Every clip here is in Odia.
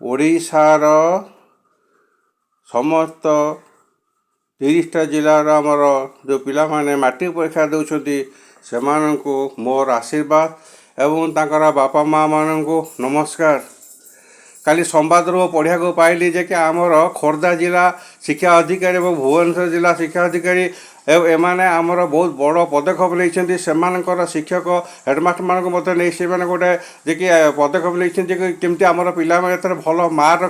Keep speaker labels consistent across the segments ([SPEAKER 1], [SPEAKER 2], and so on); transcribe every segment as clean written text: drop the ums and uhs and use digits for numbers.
[SPEAKER 1] ଓଡ଼ିଶାର ସମସ୍ତ 30ଟା ଜିଲ୍ଲାର ଆମର ଯେଉଁ ପିଲାମାନେ ମାଟ୍ରିକ ପରୀକ୍ଷା ଦେଉଛନ୍ତି, ସେମାନଙ୍କୁ ମୋର ଆଶୀର୍ବାଦ ଏବଂ ତାଙ୍କର ବାପା ମାଆମାନଙ୍କୁ ନମସ୍କାର। କାଲି ସମ୍ବାଦରୁ ମୁଁ ପଢ଼ିବାକୁ ପାଇଲି ଯେ କି ଆମର ଖୋର୍ଦ୍ଧା ଜିଲ୍ଲା ଶିକ୍ଷା ଅଧିକାରୀ ଏବଂ ଭୁବନେଶ୍ୱର ଜିଲ୍ଲା ଶିକ୍ଷା ଅଧିକାରୀ ଏମାନେ ଆମର ବହୁତ ବଡ଼ ପଦକ୍ଷେପ ନେଇଛନ୍ତି। ସେମାନଙ୍କର ଶିକ୍ଷକ, ହେଡ଼ମାଷ୍ଟରମାନଙ୍କୁ ମଧ୍ୟ ନେଇ ସେମାନେ ଗୋଟେ ଯେ କି ପଦକ୍ଷେପ ନେଇଛନ୍ତି ଯେ କି କେମିତି ଆମର ପିଲାମାନେ ଏଥର ଭଲ ମାର୍କ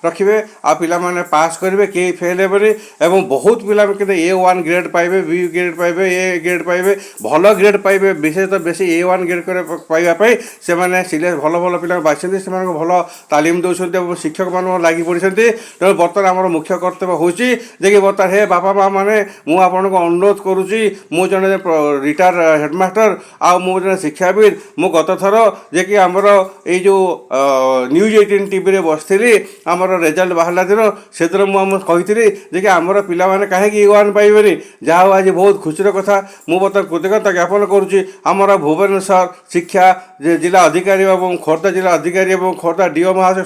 [SPEAKER 1] ରଖିବେ ଆଉ ପିଲାମାନେ ପାସ୍ କରିବେ, କେହି ଫେଲ୍ ହେବେନି ଏବଂ ବହୁତ ପିଲା କିନ୍ତୁ ଏ1 ଗ୍ରେଡ଼୍ ପାଇବେ, ବି ଗ୍ରେଡ଼୍ ପାଇବେ, ଏ ଗ୍ରେଡ଼୍ ପାଇବେ, ଭଲ ଗ୍ରେଡ଼୍ ପାଇବେ। ବିଶେଷତଃ ବେଶୀ ଏ1 ଗ୍ରେଡ଼୍ କରି ପାଇବା ପାଇଁ ସେମାନେ ଭଲ ଭଲ ପିଲାଙ୍କୁ ବାଛିଛନ୍ତି, ସେମାନଙ୍କୁ ଭଲ ତାଲିମ ଦେଉଛନ୍ତି ଏବଂ ଶିକ୍ଷକମାନଙ୍କୁ ଲାଗି ପଡ଼ିଛନ୍ତି। ତେଣୁ ବର୍ତ୍ତମାନ ଆମର ମୁଖ୍ୟ କର୍ତ୍ତବ୍ୟ ହେଉଛି ଯେ କି ବର୍ତ୍ତମାନ ହେ ବାପା ମା ମାନେ, ମୁଁ ଆପଣଙ୍କୁ ଅନୁରୋଧ କରୁଛି। ମୁଁ ଜଣେ ରିଟାୟାର୍ଡ ହେଡ଼ମାଷ୍ଟର ଆଉ ମୁଁ ଜଣେ ଶିକ୍ଷାବିତ୍। ମୁଁ ଗତ ଥର ଯେ କି ଆମର ଏଇ ଯେଉଁ ନ୍ୟୁଜ୍ 18 ଟିଭିରେ ବସିଥିଲି, ଆମର ରେଜଲ୍ଟ ବାହାରିଲା ଦିନ, ସେଦିନ ମୁଁ ଆମ କହିଥିଲି ଯେ କି ଆମର ପିଲାମାନେ କାହିଁକି ଏ1 ପାଇବେନି? ଯାହା ହଉ, ଆଜି ବହୁତ ଖୁସିର କଥା। ମୁଁ ବର୍ତ୍ତମାନ କୃତଜ୍ଞତା ଜ୍ଞାପନ କରୁଛି ଆମର ଭୁବନେଶ୍ୱର ଶିକ୍ଷା ଯେ ଜିଲ୍ଲା ଅଧିକାରୀ ଏବଂ ଖୋର୍ଦ୍ଧା ଜିଲ୍ଲା ଅଧିକାରୀ ଏବଂ ଖୋର୍ଦ୍ଧା ଡିଓ ମହାଶୟ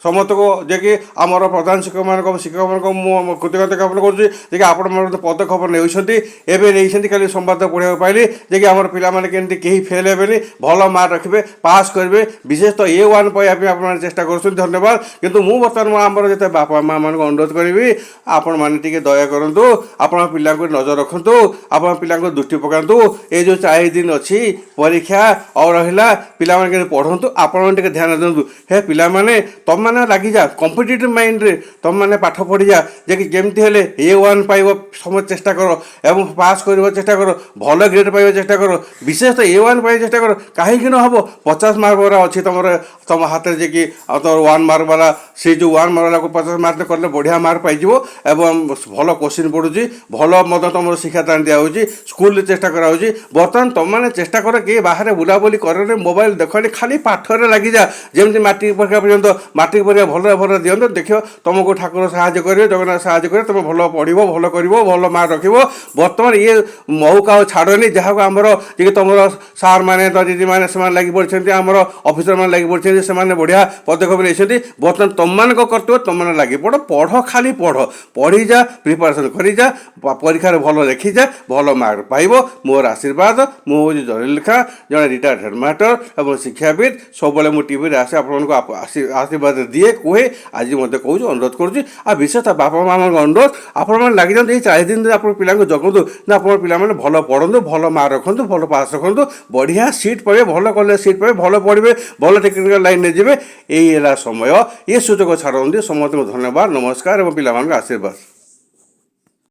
[SPEAKER 1] ସମସ୍ତଙ୍କୁ, ଯେ କି ଆମର ପ୍ରଧାନ ଶିକ୍ଷକମାନଙ୍କ, ଶିକ୍ଷକମାନଙ୍କୁ ମୁଁ କୃତଜ୍ଞତା ଜ୍ଞାପନ କରୁଛି ଯେ କି ଆପଣମାନେ ପଦକ୍ଷେପ ନେଉଛନ୍ତି, ଏବେ ନେଇଛନ୍ତି। କାଲି ସମ୍ବାଦ ପଢ଼ିବାକୁ ପାଇଲି ଯେ କି ଆମର ପିଲାମାନେ କେମିତି କେହି ଫେଲ୍ ହେବେନି, ଭଲ ମାର୍କ ରଖିବେ, ପାସ୍ କରିବେ, ବିଶେଷତଃ ଏ1 ପାଇବା ପାଇଁ ଆପଣମାନେ ଚେଷ୍ଟା କରୁଛନ୍ତି। ଧନ୍ୟବାଦ। କିନ୍ତୁ ମୁଁ ବର୍ତ୍ତମାନ ମୁଁ ଆମର ଯେତେ ବାପା ମାଆମାନଙ୍କୁ ଅନୁରୋଧ କରିବି, ଆପଣମାନେ ଟିକେ ଦୟା କରନ୍ତୁ, ଆପଣ ପିଲାଙ୍କୁ ନଜର ରଖନ୍ତୁ, ଆପଣ ପିଲାଙ୍କୁ ଦୃଷ୍ଟି ପକାନ୍ତୁ। ଏ ଯେଉଁ 40 ଦିନ ଅଛି ପରୀକ୍ଷା ଆଉ ରହିଲା, ପିଲାମାନେ କେମିତି ପଢ଼ନ୍ତୁ, ଆପଣମାନେ ଟିକେ ଧ୍ୟାନ ଦିଅନ୍ତୁ। ହେ ପିଲାମାନେ, ତମମାନେ ଲାଗିଯା କମ୍ପିଟେଟିଭ୍ ମାଇଣ୍ଡରେ, ତମମାନେ ପାଠ ପଢ଼ିଯା ଯେ କି ଯେମିତି ହେଲେ ଏ1 ପାଇବ। ସମସ୍ତେ ଚେଷ୍ଟା କର ଏବଂ ପାସ୍ କରିବା ଚେଷ୍ଟା କର, ଭଲ ଗ୍ରେଡ଼୍ ପାଇବା ଚେଷ୍ଟା କର, ବିଶେଷତଃ ଏ1 ପାଇବା ଚେଷ୍ଟା କର। କାହିଁକି ନ ହେବ? 50 ମାର୍କ ବାଲା ଅଛି ତମର, ତମ ହାତରେ ଯେ କି ଆଉ ତମର 1 ମାର୍କ ବାଲା, ସେ ଯେଉଁ 1 ମାର୍କ ବାଲାକୁ 50 ମାର୍କ କଲେ ବଢ଼ିଆ ମାର୍କ ପାଇଯିବ ଏବଂ ଭଲ କୋଶ୍ଚିନ୍ ପଡ଼ୁଛି, ଭଲ ମଧ୍ୟ ତମର ଶିକ୍ଷାଦାନ ଦିଆହେଉଛି, ସ୍କୁଲରେ ଚେଷ୍ଟା କରାହେଉଛି। ବର୍ତ୍ତମାନ ତମମାନେ ଚେଷ୍ଟା କର କି ବାହାରେ ବୁଲାବୁଲି କରନି, ମୋବାଇଲ ଦେଖନି, ଖାଲି ପାଠରେ ଲାଗିଯା ଯେମିତି ମାଟ୍ରିକ ପରୀକ୍ଷା ପର୍ଯ୍ୟନ୍ତ। ମାଟ୍ରିକ ପରୀକ୍ଷା ଭଲରେ ଭଲରେ ଦିଅନ୍ତୁ, ଦେଖିବ ତମକୁ ଠାକୁର ସାହାଯ୍ୟ କରିବେ, ଜଗନ୍ନାଥ ସାହାଯ୍ୟ କରିବେ, ତମେ ଭଲ ପଢ଼ିବ, ଭଲ କରିବ, ଭଲ ମାର୍କ ରଖିବ। ବର୍ତ୍ତମାନ ଇଏ ମଉକା ଆଉ ଛାଡ଼ନି, ଯାହାକୁ ଆମର ଯେ ତମର ସାର୍ ମାନେ, ଦିଦି ମାନେ, ସେମାନେ ଲାଗି ପଡ଼ିଛନ୍ତି, ଆମର ଅଫିସର ମାନେ ଲାଗି ପଡ଼ିଛନ୍ତି, ସେମାନେ ବଢ଼ିଆ ପଦକ୍ଷେପ ନେଇଛନ୍ତି। ବର୍ତ୍ତମାନ ତମମାନଙ୍କ କର୍ତ୍ତବ୍ୟ, ତମମାନେ ଲାଗି ପଡ଼, ପଢ଼, ଖାଲି ପଢ଼, ପଢ଼ିଯା, ପ୍ରିପାରେସନ୍ କରିଯା, ପରୀକ୍ଷାରେ ଭଲ ଲେଖିଯା, ଭଲ ମାର୍କ ପାଇବ। ମୋର ଆଶୀର୍ବାଦ। ମୁଁ ହେଉଛି ଜଲିଲ ଖାଁ, ଜଣେ ରିଟାୟାର୍ଡ ହେଡ଼ମାଷ୍ଟର ଏବଂ ଶିକ୍ଷାବିତ୍। ସବୁବେଳେ ମୁଁ ଟିଭିରେ ଆସେ, ଆପଣଙ୍କୁ ଆଶୀର୍ବାଦ ଦିଏ, କୁହେ। ଆଜି ମଧ୍ୟ କହୁଛି, ଅନୁରୋଧ କରୁଛି ଆଉ ବିଶେଷତଃ ବାପା ମାଆଙ୍କ ଅନୁରୋଧ, ଆପଣମାନେ ଲାଗିଯାଆନ୍ତୁ। ଏଇ 40 ଦିନ ଆପଣ ପିଲାଙ୍କୁ ଜଗନ୍ତୁ ନା, ଆପଣ ପିଲାମାନେ ଭଲ ପଢ଼ନ୍ତୁ, ଭଲ ମାର୍କ ରଖନ୍ତୁ, ଭଲ ପାସ୍ ରଖନ୍ତୁ, ବଢ଼ିଆ ସିଟ୍ ପାଇବେ, ଭଲ କଲେଜ ସିଟ୍ ପାଇବେ, ଭଲ ପଢ଼ିବେ, ଭଲ ଟେକ୍ନିକାଲ ଲାଇନ୍ରେ ଯିବେ। ଏଇ ହେଲା ସମୟ, ଏ ସୁଯୋଗ ଛାଡ଼ନ୍ତୁ। ସମସ୍ତଙ୍କୁ ଧନ୍ୟବାଦ, ନମସ୍କାର ଏବଂ ପିଲାମାନଙ୍କୁ ଆଶୀର୍ବାଦ।